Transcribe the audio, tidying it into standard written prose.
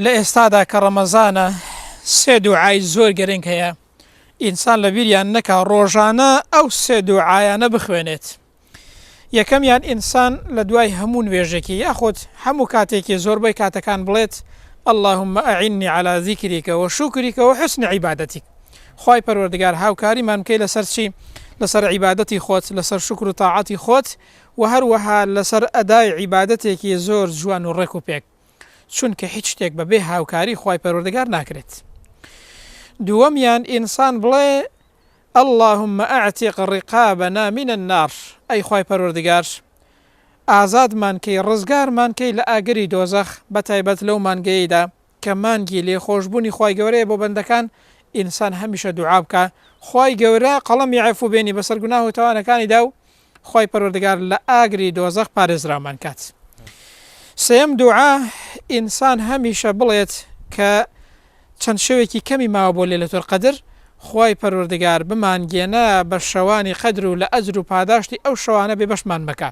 لە ئێستادا کە ڕەمەزانە سێ دوعای زۆر گرنگ هەیە ئینسان لە بیریان نەکا ڕۆژانە ئەو سێ دوعایانە بخوێنێت یەکەمیان ئینسان لە دوای هەموو نوێژێکی یاخود هەموو کاتێکی زۆربەی کاتەکان بڵێت اللهم اعنی علی ذکرک و شکرک و حسن عبادتک خوای پەروەردگار هاوکاریمان بکەی لەسەر چی لەسەر عیبادەتی خۆت لەسەر شوکر و تاعەتی خۆت و هەروەها لەسەر ئەدای عیبادەتێکی زۆر جوان و ڕێک و پێک چونکە هیچ شتێک بەبێ هاوکاری خوای پەروەردگار ناکرێت دووەمیان ئینسان بڵێ اللهم اعتق رقابنا من النار ئەی خوای پەروەردگار ئازادمان کەی ڕزگارمان کەی لە ئاگری دۆزەخ بەتایبەت لەو مانگەیدا کە مانگی لێخۆشبوونی خوای گەورەیە بۆ بەندەکان ئینسان هەمیشە دوعا بکا خوای گەورە قەڵەمی عەفو بێنی بەسەر گوناه و تاوانەکانیدا و خوای پەروەردگار لە ئاگری دۆزەخ پارێزراومان کات. سێیەم دوعا ئینسان هەمیشە بڵێت کە چەند شەوێکی کەمی ماوە بۆ لەیلەت القدر خوای پەروەردگار بمانگێنە بە شەوانی قەدر و لە ئەجر و پاداشتی ئەو شەوانە بێ بەشمان مەکە.